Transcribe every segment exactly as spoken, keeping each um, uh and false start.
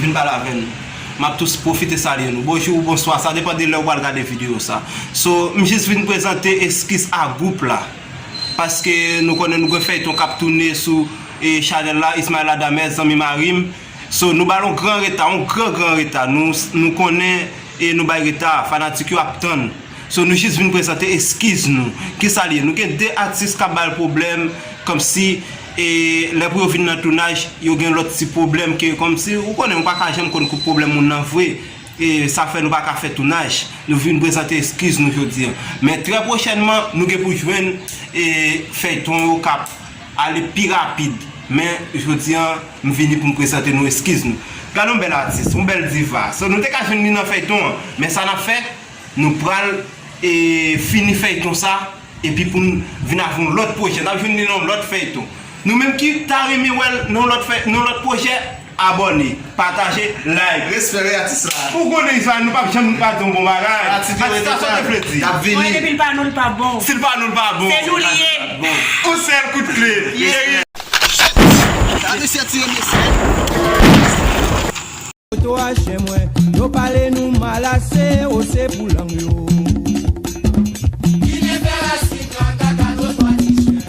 Vin pale avè nou. M ap tou pwofite salye nou. Bonjou, bonswa, sa depann de lè w pral gade videyo sa. So, m jis vin prezante eskiz a gwoup la. Paske nou konnen nou gen feyton k ap tounen sou, e, chanèl la, Ismaël Adames, zanmi mari m. So, nou ba l yon gran reta, yon gran, gran reta. Nou, nou konnen e nou bay reta, fanatik yo ap tann. So, nou jis vin prezante eskiz nou. Kisa l ye? Nou gen de atis k ap ba l pwoblèm, kòmsi, e, lè pou yo vin nan tounaj, yo gen lòt ti pwoblèm ke, kòmsi, ou konnen, ou pa ka janm konn kout pwoblèm moun nan vre. E sa fè nou pa ka fè tounaj. Nou vin prezante eskiz nou jodi a. Men trè pwochènman, nou gen pou jwenn, e, feyton yo k ap ale pi rapid. Men jodi a, m vini pou m prezante nou eskiz nou. Gade yon bèl atis, yon bèl diva. So, nou te ka jwenn li nan feyton an. Men sa n ap fè, nou pral, e, fini feyton sa, epi pou n vin avè yon lòt pwojè. N ap jwenn li nan yon lòt feyton. Nou menm ki ta renmen wè l nan yon lòt fey-, nan yon lòt pwojè, abòne, pataje, like. Respè, wi, atis la. Ou konnen sa, nou p ap janm pa di yon bon bagay. Atis la, sa te vle di. Mwen, depi l pa nou, l pa bon. Si l pa nou, l pa bon. Se nou li ye. Yon sèl kout kle. Cheri. Sa te sèti yo mesye. Foto a chen mwen, yo pale nou mal ase, o se pou lang yo. Ginen fè rasin nan kaka do twa ti chen,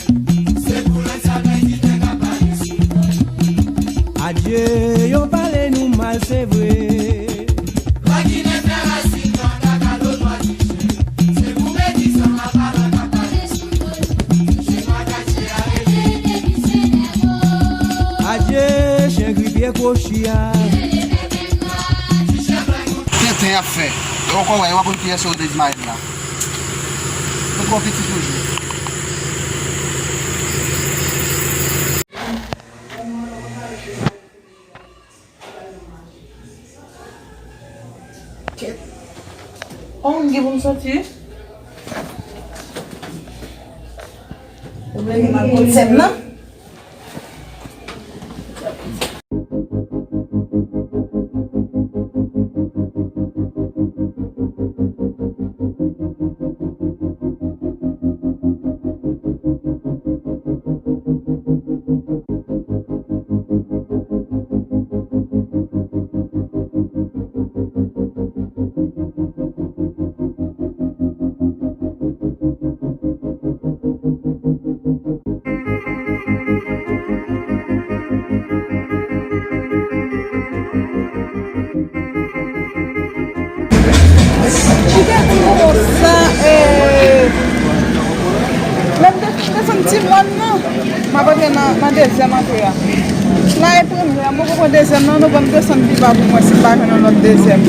se pou lang sa pèdi tè ka pale sou mwen. Adye, yo pale nou mal, se vre. Lwa Ginen fè rasin nan kaka do twa ti chen, se pou medi sa mwen pa lang ka pale sou mwen. Adye, chen gri pye kwochi a. Tenten y ap fè. E w ankò wè, yo pa konn kiyès yo rele Ismaël la. Yo twò piti toujou. Kèt. Oh, m gen pou m soti. Ou vle m al pot sèm nan? Ou te di konsa, e, lè m te desann ti mòn nan, m ap antre nan, nan dezyèm antre a. La e premye a, mwen poko pran dezyèm nan, nou ban m desann pi ba pou mwen si m pa jwenn yon lòt dezyèm.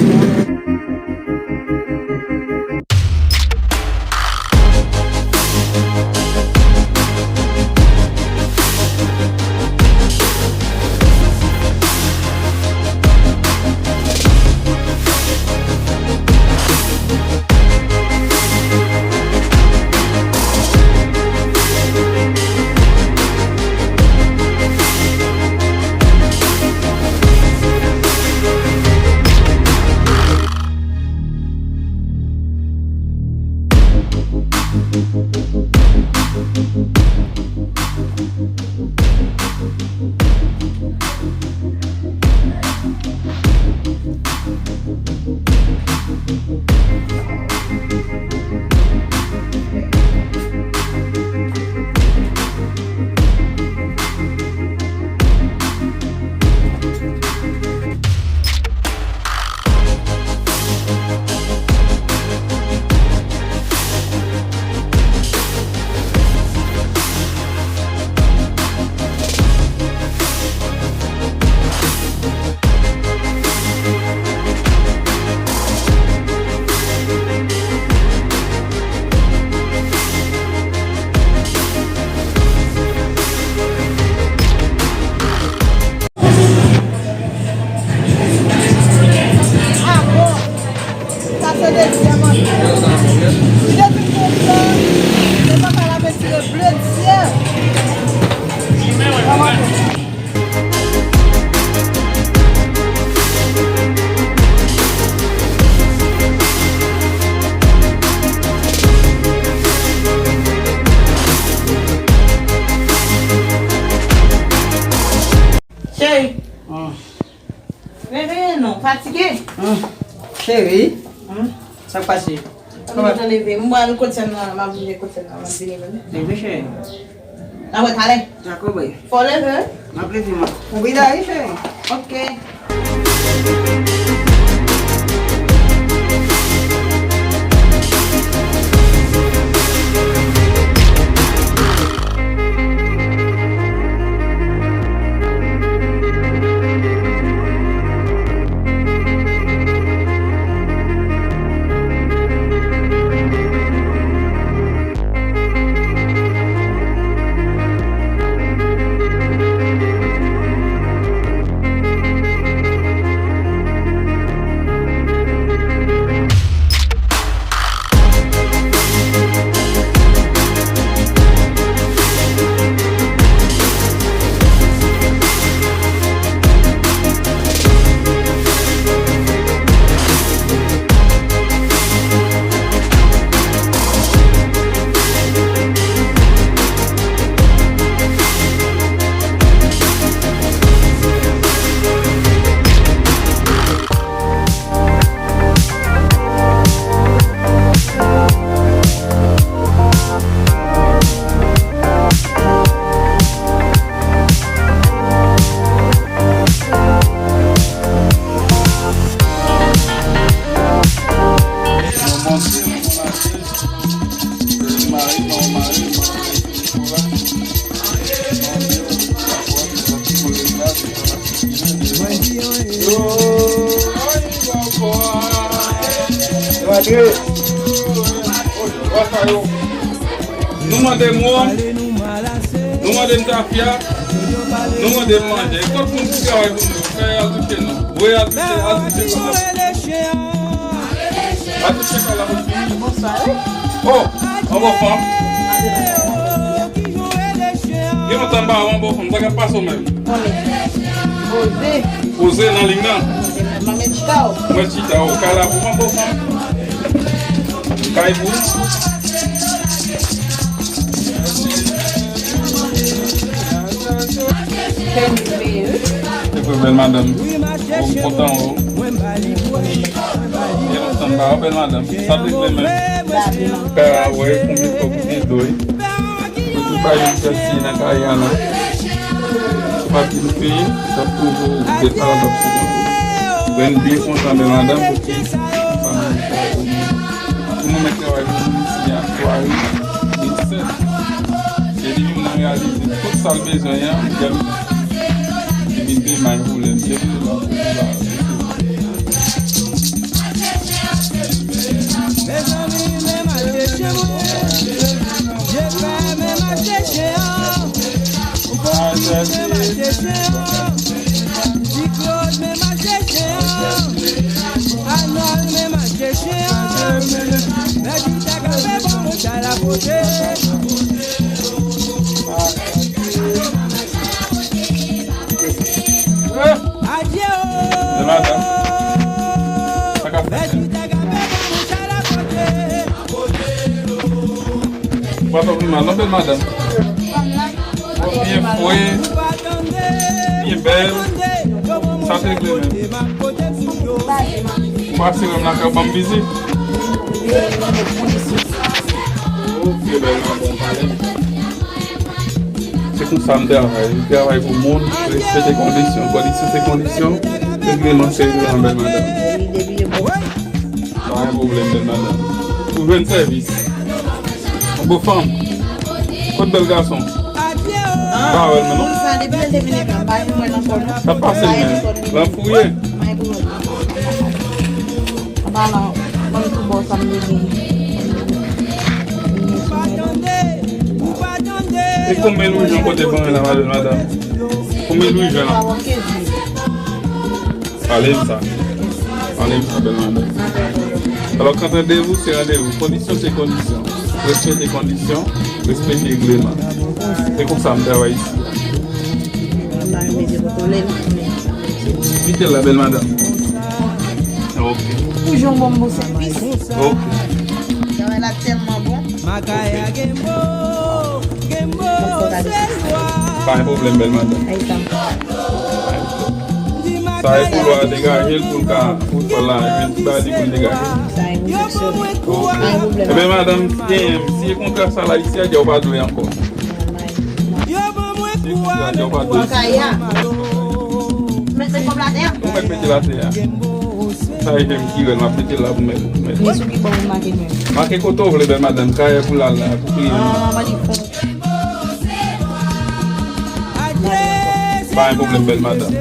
Ah bon? Sa se dezyèm antre. Li te vin konsa, se papa l ap retire ble dyè. Cheri. Hmm. Bebe, Cheri, hmm? Sa k pase? Mwen pral leve. Mwen pral kot sèn nan, m ap vini kot sèn nan, m ap vini menm. Leve, cheri. N ap wè talè. Dakò, bye. Fò leve. M ap leve, mwen. Ou vin la, wi, cheri. Ok. Nou mande mwen. Nou mande m tafya, nou mande m manje. Kot moun ki travay pou nou? Fè y al touche nou. Voye al touche, al touche kò la. Al touche kò la pou fini. Bonswa, wi. Oh, anbò fanm. Gen lontan m pa wè anbò fanm. Sa k ap pase w menm? Konnen. Poze. Poze nan liy nan. Mwen chita w. Mwen chita w. Kay la pou anbò fanm. Kay pou. Fè m veye, wi. Se vre, bèl madanm. Bon, m kontan wè w. Gen lontan m pa wè w, bèl madanm. Sa te vle menm. Ka wè konbyen fwa pou gen dlo, wi. Pou tout bagay m fè si nan kay an nan. Ou pa fin fini, sa toujou gen pa la sou konte. Mwen byen kontan, bèl madanm, pou ki fanmi. Pou nou mèt travay pou nou isi a, twari, mil sèt. Se li menm nan reyalize tout sa l bezwen an, li vin peye may pou lè l. Se li la, pou la. Mezanmi, men mache chen mwen. Je fè men mache chen an. Ou konn men mache chen an. Ti Claude, men mache chen an. Anòl, men mache chen an. Mèt Jita kanpe ban mwen chay la pote. Adye o. Lè maten. Sa k ap fèt? Mèt Jita kanpe ban mwen chay la pote. Ou pa twò pi mal non, bèl madanm. Ou byen fre, byen bèl. Sa te regle menm. Ou pase wè m lakay ou ban m vizit. Ok, bèl madanm, pale. Se konsa m travay. M travay pou moun, respekte kondisyon. Kondisyon se kondisyon, regleman se regleman, bèl madanm. Pa gen pwoblèm, bèl madanm. Ou jwenn sèvis. Yon bon fanm. Kot bèl gason? Pa wè l menm non. Sa depi lè l te vin epi an, pa janm wè l ankò non. Sa pase l menm. L an fouye. An palan, ban m tou ba w sa m bezwen. E konbyen lwijan kote ban la, madanm, madanm? Konbyen lwijan la? Pale m sa. Pale m sa, bèl madanm. Alò, kan randevou se randevou, kondisyon se kondisyon. Respekte kondisyon, respekte regleman. Se konsa m travay isi a. Kite l la, bèl madanm. Ok. Toujou yon bon, bon sèvis. Ok. Travay la tèlman bon. Makaya Gembo, Gembo, se lwa. Pa gen pwoblèm, bèl madanm. Ay, sa m. Sa e pou lwa degaje l, pou l ka, pou l fè la, jwenn ti bagay li pou l degaje. Sa e pou l sèvi. Ebyen, madanm, si e kontra sa la isi a, djè ou pa dwe ankò. Yo ban mwen kou a, djè ou pa dwe. Kay a. Mete kòb la tè a. Ou mèt mete l atè a. Sa e jèm ki rèl, m ap mete l la pou mèt. Men sou ki bò ou make mwen. Make kote w vle, bèl madanm, kay a pou l al la, pou kliyan. Ah, pa gen pwoblèm, bèl madanm.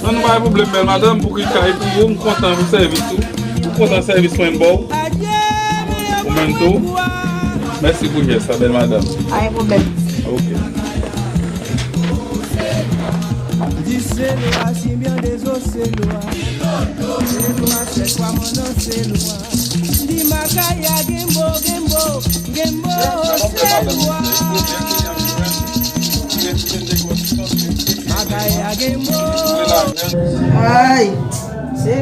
Non, nou pa gen pwoblèm, bèl madanm, pou ki kay pou ou, m kontan pou sèvis ou. M kontan sèvis mwen m ba w. Ou menm tou. Mèsi pou jès la, bèl madanm. Pa gen pwoblèm. Ok. Di se lwa, si byen de zo se lwa. Se lwa, se kwa mwen nan se lwa. Di Makaya Gembo, Gembo, Gembo, se lwa. Makaya Gembo. Ay, se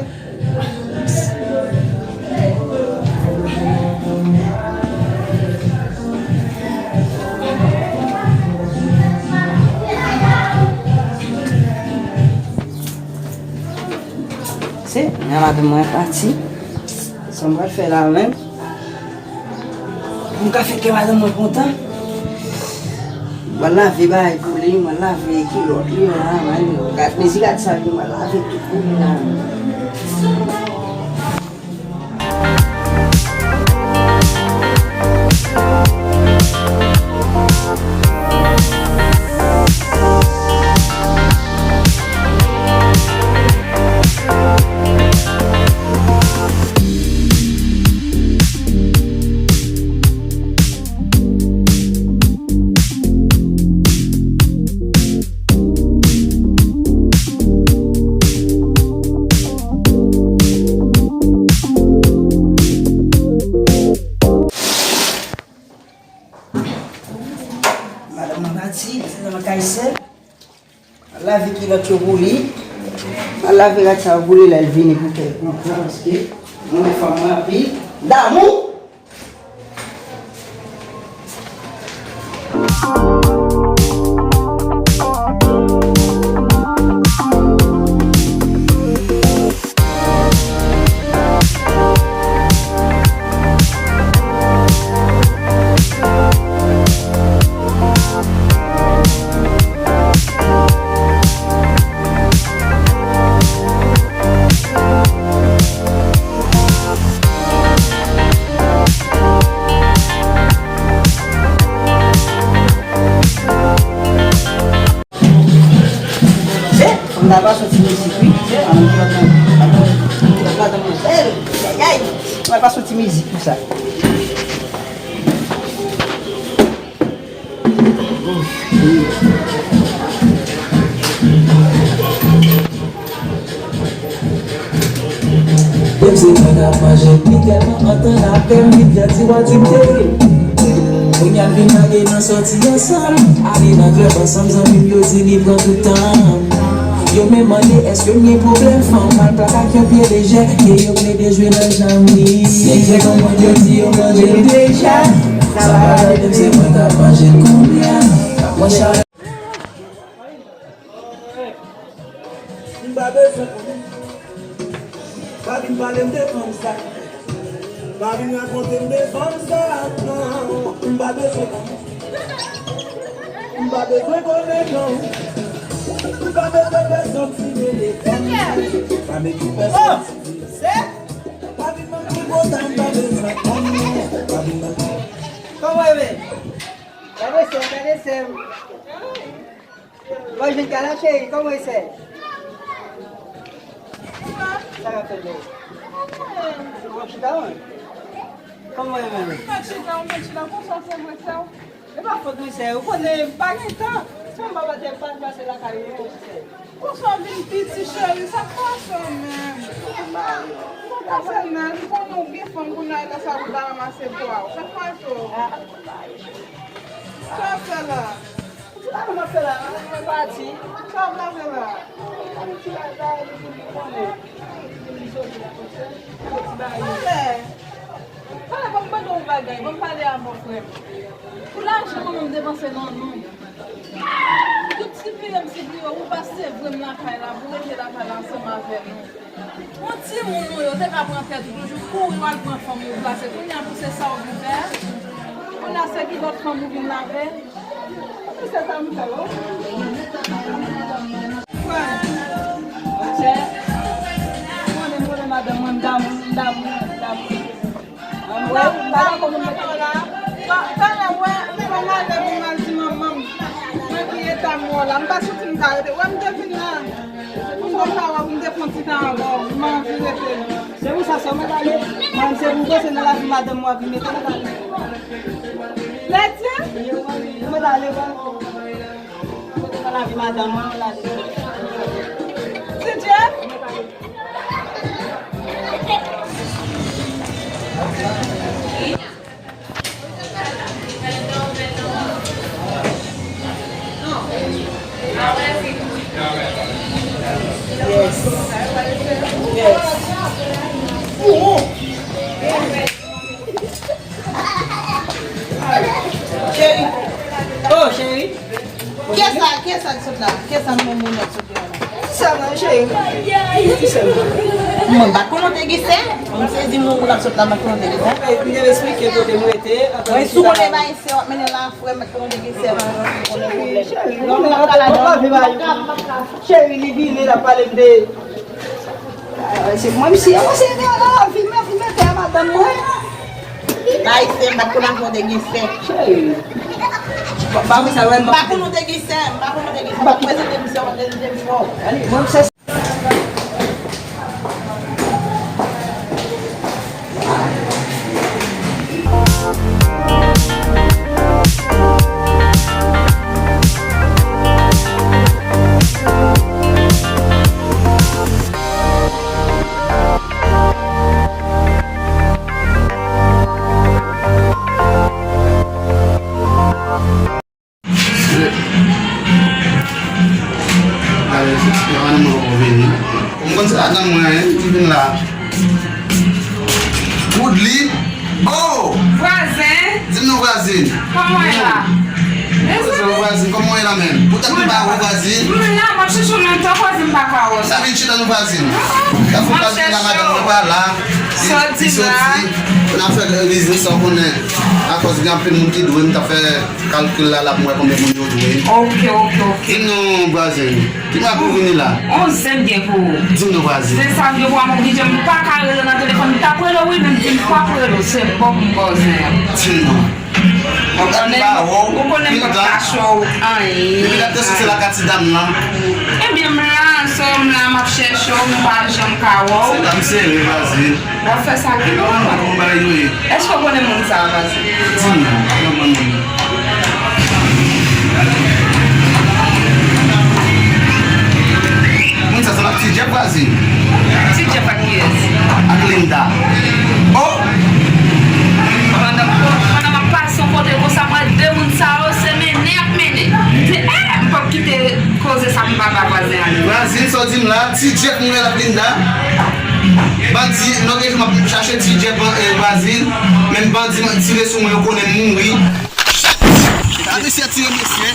Se, men madanm mwen pati. Sa m pral fè la menm? Pou m ka fè kè madanm mwen kontan. Mwen lave bagay pou li, mwen lave kilòt li la, mwen gad mezi gad sa li, mwen lave tout pou li la. Madanm nan pati, se nan kay sèl. Al lave kilòt yo pou li. Al lave rad sa yo pou li lè l vini pou kè kontan paske mwen fanm mwen anpil damou. Fòk m ta pase yon ti mizik, wi. Ayayay, mwen pase yon ti mizik pou sa. Menm se mwen k ap manje, li tèlman antann avè m, li pèdi w adikte. Kounye a l vin lage nan sòti ansanm, ale nan klèb ansanm, zanmi m yo di li pran tout tan. Yo menm mande èske m gen pwoblèm, fanm al plak ak yon pye lejè, e yo plede jwe nan janm li. Nèg yo konprann yo di yo manje l deja. Sa pa tande m, se mwen k ap manje l kounye a. Mwen chale. M pa bezwen konnen. Pa vin pale m de fanm sa. Pa vin rakonte m de fanm sa, non. M pa bezwen konnen. M pa bezwen konnen, non. M pa bezwen pèsonn ti mele fanm. Pa mete pèsonn ti mele. Pa vin ban m tripotay, m pa bezwen konnen. Pa vin ban m. Kòman e ye? Gade sè, gade sè. Bonjou, Kala cheri, kòman w ye, sè? Sa k ap fèt la? Ou ap chita, wi? Kòman w ye menm? Mwen chita, mwen chita, konsa se vre, sè. E pa fòt mwen, sè. Ou konnen, m pa gen tan. Sè, m pa te pa pase lakay ou, sè. Konsa w vin piti, cheri, sa k pase w menm? Sa k pase w menm? M konnen w gen fanm kounye a, sa pou ta ranmase pwa w. Sa k pase w? Sa w ap fè la? Ti bagay m ap fè la, mwen pati. Sa w ap fè la? Yon ti bagay li di li konnen. Li di li soti la konsa. Yon ti bagay. Pale, ban m mande w yon bagay, ban m pale a mò frè m. Pou lajan mwen menm depanse nan non. Tout ti Sipliye m, sipliye w, ou pa sevre m lakay la, pou w rete lakay la ansanm avè m. Yon timoun ou ye, ou te ka pran tèt ou toujou, kouri w al pran fanm ou plase. Kounye a pou se sa w vin fè? Kounye a se ki lòt fanm ou vin lave? Pou se sa m fè w. Frè, chè, mwen menm, mwen menm, madanm mwen, m damou, m damou, m damou. Talè, wè, fò m ale pou m al di manman m nan ki eta m wè w la. M pa santi m ka rete. Wè, m te vin la pou m ka wè, pou m te pran ti tan avè w. M anvi rete. Se pou sa, sè, mwen ale. Mwen, se pou w panse nan lavi madanm mwen, vin mete nan lavi. Letye? Mwen ale, mwen. Mwen te nan lavi madanm mwen, mwen ale. Ti Jeff? Yes. Yes. Cheri. Oh, cheri. Kiyès sa, kiyès sa k sot la? Kiyès sa, moun, moun nan k sot la? Ti sè mwen, cheri. Ti sè mwen. Mwen pa t konnen w te gen sè. M sezi moun, moun k ap sot la, m pa t konnen w te gen sè. Mwen te eksplike kote m rete. Mwen sou konnen bay sè w ap mennen la, frè m, m pa t konnen w te gen sè. Cheri, non, mwen pa la, non, mwen pa la. Cheri, li vini, l ap pale m de Ah, se mwen, misye, mwen se nan lavi, m ap mete a madanm mwen. Bay sè, m pa t konn ankò te gen sè. Cheri. Ba, ba, mwen sa, wè, m pa konn ou te gen sè, m pa konn ou te gen sè. M pa prezante misye, mwen prezante misye. Ale, mwen, se Gade, se ti pye madanm mwen poko vini. M konn se madanm mwen, hein, ki vin la. Woodly. Oh! Vwazen. Di m non, vwazin. Kòman w ye la? Bonjou, vwazin. Kòman w ye la menm? Poutèt nou pa wè w, vwazin. M la, m ap chèche w lontan, vwazin, m pa ka wè w. Sa vin chita nou, vwazin. Sa fè w pa di la, madanm mwen pa la. Sòti la. N ap fè biznis sa, w konnen. Akòz gen anpil moun ki dwe m, t ap fè kalkil la, l ap wè konbyen moun yo dwe. Ok, ok, ok. Di m non, vwazin. Ki mwen pou vini la? On zen m gen pou ou. Di m non, vwazin. Zen sa m gen pou ou, m oblije, m pa ka rele w nan telefòn. M t ap rele w, wi, men m di m p ap rele w. Se bon pou m ba w zen an. Di m non. Ou konnen, ou konnen m p ap kache w anyen. Depi dat se la ka ti dam nan. Ebyen, m la, sè, m la, m ap chèche w, m pa janm ka wè w. Se dam serye, vwazin. W ap fè sa ki bon. Mwen pa konn bagay yo ye. Èske w konnen moun sa a, vwazin? Di m non, mwen pa konn moun nan. Moun sa, se pa Ti Jeff, vwazin? Ti Jeff ak kiyès? Ak Linda. Oh! Pandan, pandan m ap pase yon kote konsa, m wè de moun sa yo, se mennen y ap mennen. M di, eh, m p ap kite koze sa pou m pa ba vwazen ale. Vwazin, sa w di m la, Ti Jeff m wè l ak Linda. Bandi, lòt jou m ap chache Ti Jeff, eh, vwazin, men bandi tire sou mwen, yo konnen m mouri. Sa mesye tire mesye.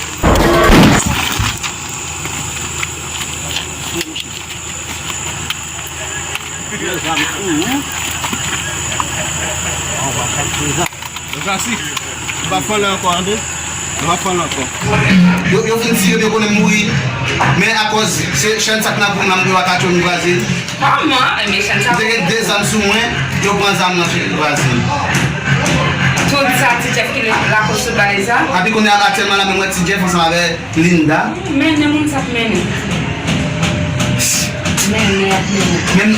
Yo, yo fin tire, yo konnen m mouri. Men akòz se chèn sa k nan pou m nan, m pa ka tchwe m vwazin. Kòman? Ebyen, chèn sa. M te gen de zam sou mwen, yo pran zam nan, vwazin. Tout sa, Ti Jeff ki lakòz tout bagay sa? Epi kounye a, aktyèlman la, menm mwen, Ti Jeff ansanm avè Linda. Mennen moun sa ap mennen. Mennen y ap mennen. Menm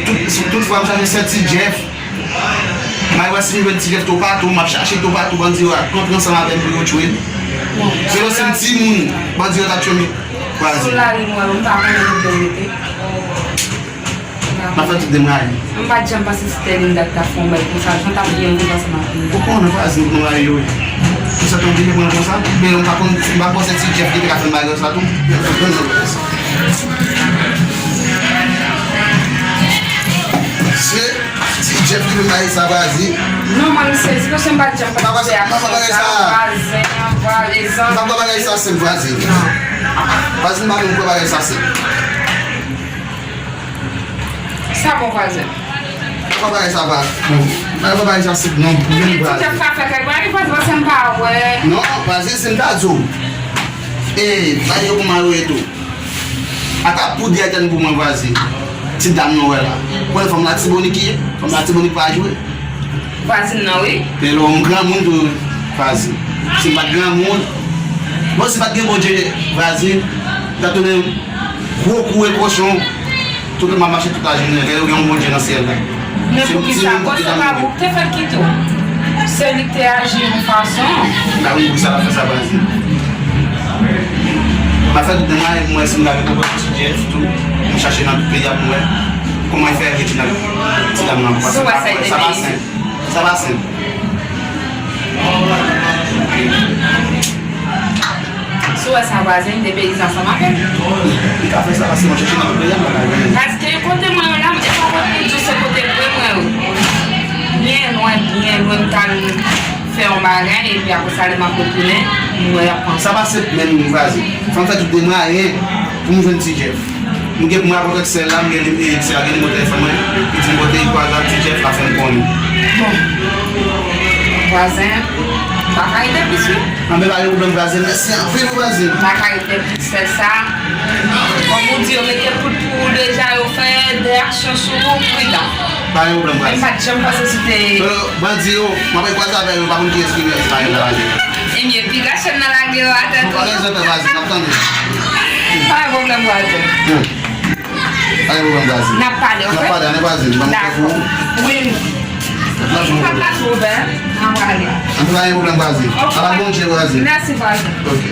tout, si tout fwa m chache sè Ti Jeff, m al wè si m jwenn Ti Jeff toupatou, m ap chache toupatou, bandi yo ap kontre ansanm avè m pou yo tchwe m. Selon si m timoun, bandi yo t ap tchwe m. Vwazin. Sou lari m wè, m pa konnen kote m rete. M ap fè tout demwayay. M pa t janm panse se Linda ki t ap fè yon bagay konsa, jan w t ap gen yon konsa ansanm ak Linda. Ou konnen vwazin, nou bagay yo ye. Pou sa, tou oblije pran konsa. Men m pa konn, m pa panse Ti Jeff ki te ka fè bagay sa tou. Se Ti Jeff. Jèf ki vin bay sa, vwazin. Non, mwen, m sezi, paske m pa t janm panse a bagay sa. Vwazin, vwazin. M pa kwè bagay sa senp, vwazin. Non. Vwazin, m pa menm kwè bagay sa senp. Sa bon, vwazin. Papa bagay sa pa. Papa bagay sa sik non. Vini ti vwazin. Jèf ka fè kèk bagay vwazin, paske m pa wè. Non, vwazin, si m ta di w. E, bagay yo kòman yo ye tou. Ata pou di etèn pou mwen, vwazin. Ti dam nou wè la. Konnen fanm Latibonit ki ye? Fanm Latibonit pa jwe. Vwazin nan, wi. Pelo yon granmoun tou, vwazin. Si m pa t granmoun, bon, si m pa t gen Bondye, vwazin, m ta tounen gwo kou e kochon. Tout lè m ap mache tout lajounen, lè yo gen yon Bondye nan syèl la. Men poukisa? Bon, se pa ou ki te fè l kite w. Se li ki te aji yon fason. Ba wi, poukisa l ap fè sa, vwazin? M ap fè tout demach, m wè si m ka gen konprann ti Jèf tou. M chache nan tout peyi a pou m wè kòman l fè retounen ak ti dam nan. Paske sa pa senp. Sa pa senp. Si w wè sa vwazin, de peyizan ansanm avè l. Li ka fè sa paske mwen chèche nan peyi a, mwen pa jwenn. Paske kote mwen yo la, e pa kote pou di w se kote vre mwen yo. Byen lwen, byen lwen, m t al fè yon bagay, epi apre sa, lè m ap retounen, m wè y ap pran. Sa pa senp menm, vwazin. Fò m fè tout de mwayen pou m jwenn ti Jèf. M gen pou m rakonte ak sè la, m gen nim-, e, sè a gen nimewo telefòn mwen. Li di m kote li kwaze ak ti Jèf la fè m konnen. Bon. Vwazin, m pa ka rete plis, wi. Anben, pa gen pwoblèm, vwazin. Mèsi anpil, vwazin. M pa ka rete plis, sè sa. Kòm ou di, yo mete poud pou ou deja, yo fè de aksyon sou ou, pridan. Pa gen pwoblèm, vwazin. Men m pa t janm panse si te. Bandi yo, m ap kwaze avè yo, m pa konn kiyès ki rès pa yo la, vwazin. Ebyen, piga chèn nan lage yo atè tou. Pa bezwen pè, vwazin, n ap tande. Pa gen pwoblèm, vwazin. Hmm. Pa gen pwoblèm, vwazin. N ap pale, oke? N ap pale, ann, vwazin. Ban m fè pou ou. Wi. N ap pale. N ap pale. An tou ka, pa gen pwoblèm, vwazin. Oke. Ala Bondye, vwazin. Mèsi, vwazin. Oke.